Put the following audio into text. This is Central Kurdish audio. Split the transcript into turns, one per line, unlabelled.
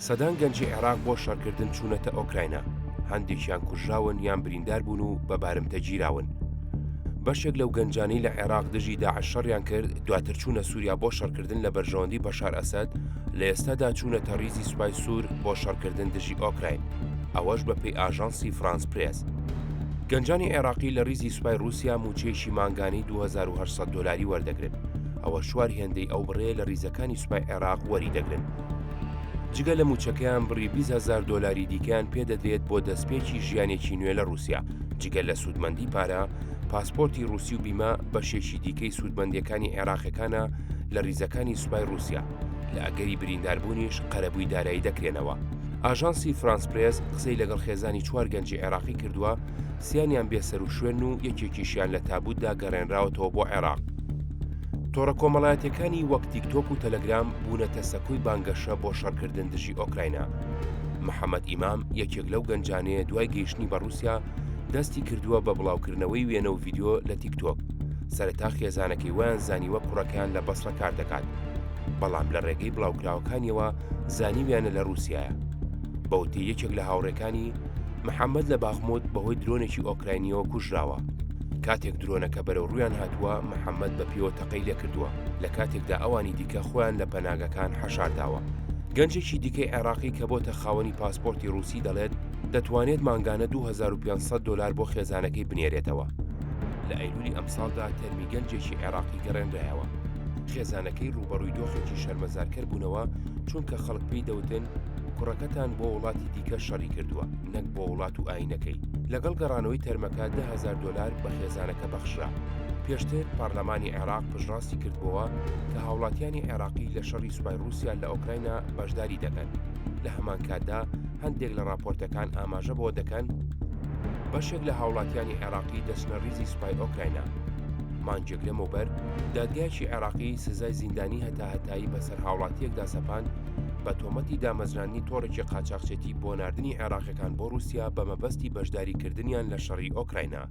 سەدان گەنجی عێراق بۆ شەڕکردن چوونەتە ئۆکراینا، هەندێکیان کوژراون یان بریندار بوون و بە بارمتە گیراون. بەشێک لەو گەنجانەی لە عێراق دژی داعش شەڕیان کرد، دواتر چوونە سووریا بۆ شەڕکردن لە بەرژەوەندی بەشار ئەسەد، لە ئێستادا چوونەتە ڕیزی سوپای سوور بۆ شەڕکردن دژی ئۆکراین، ئەوەش بەپێی ئاژانسی فرانس پرێس. گەنجانی عێراقی لە ڕیزی سوپای ڕووسیا مووچەیەکی مانگانەی 2800 دۆلاری وەردەگرن، ئەوە چوار هێندەی ئەو بڕەیە لە ڕیزەکانی سوپای عێراق وەریدەگرن. جگە لە مووچەکەیان بڕی 20 هەزار دۆلاری دیکەیان پێدەدرێت بۆ دەستپێکی ژیانێکی نوێ لە ڕووسیا. جگە لە سوودمەندی پارە، پاسپۆرتی ڕووسی و بیمە بەشێکی دیکەی سوودمەندییەکانی عێراقیەکانە لە ڕیزەکانی سوپای ڕووسیا، لە ئەگەری برینداربوونیش قەرەبووی دارایی دەکرێنەوە. ئاژانسی فرانس پرێس قسەی لەگەڵ خێزانی چوار گەنجی عێراقی کردووە، سیانیان بێسەروشوێنن و یەکێکیشیان لە تابوتدا گەڕێنراوەتەوە بۆ عێراق. تۆڕە کۆمەڵایەتیەکانی وەک تیکتۆک و تەلەگرام بوونەتە سەکۆی بانگەشە بۆ شەڕکردن دژی ئۆکراینا. محەمەد ئیمام یەکێک لەو گەنجانەیە دوای گەیشتنی بە ڕووسیا دەستی کردووە بە بڵاوکردنەوەی وێنە و ڤیدیۆ لە تیکتۆک. سەرەتا خێزانەکەی وایان زانیوە کوڕەکەیان لە بەسڕە کار دەکات، بەڵام لە ڕێگەی بڵاوکراوەکانیەوە زانیویانە لە ڕووسیایە. بەوتەی یەکێک لە هاوڕێکانی، محەمەد لە باخموت بەهۆی درۆنێکی ئۆکراینیەوە کوژراوە. کاتێک درۆنەکە بەرەو ڕوویان هاتووە، محەمەد بە پێوە تەقەی لێکردووە، لە کاتێکدا ئەوانی دیکە خۆیان لە پەناگەکان حەشارداوە. گەنجێکی دیکەی عێراقی کە بۆتە خاوەنی پاسپۆرتی ڕووسی دەڵێت، دەتوانێت مانگانە 2500 دۆلار بۆ خێزانەکەی بنێرێتەوە. لە ئەیلولی ئەمساڵدا تەرمی گەنجێکی عێراقی گەڕێنرایەوە. خێزانەکەی ڕووبەڕووی دۆخێکی شەرمەزارکەر بوونەوە، چونکە خەڵک پێی دەوتن، کوڕەکەتان بۆ وڵاتی دیکە شەڕی کردووە، نەک بۆ وڵات و ئایینەکەی. لەگەڵ گەڕانەوەی تەرمەکە 10,000 دۆلار بە خێزانەکە بەخشرا. پێشتر پارلەمانی عێراق پشتڕاستی کردبۆوە کە هاوڵاتیانی عێراقی لە شەڕی سوپای ڕووسیا لە ئۆکراینا بەشداری دەکەن، لە هەمان کاتدا هەندێک لە ڕاپۆرتەکان ئاماژە بەوە دەکەن بەشێک لە هاوڵاتیانی عێراقی دەچنە ڕیزی سوپای ئۆکراینا. مانگێک لەمەوبەر دادگایەکی عێراقی سزای زیندانی هەتاهەتایی بەسەر هاوڵاتییەکدا سەپاند بە تۆمەتی دامەزراندنی تۆڕێکی قاچاخچێتی بۆ ناردنی عێراقیەکان بۆ ڕووسیا بە مەبەستی بەشداریکردنیان لە شەڕی ئۆکراینا.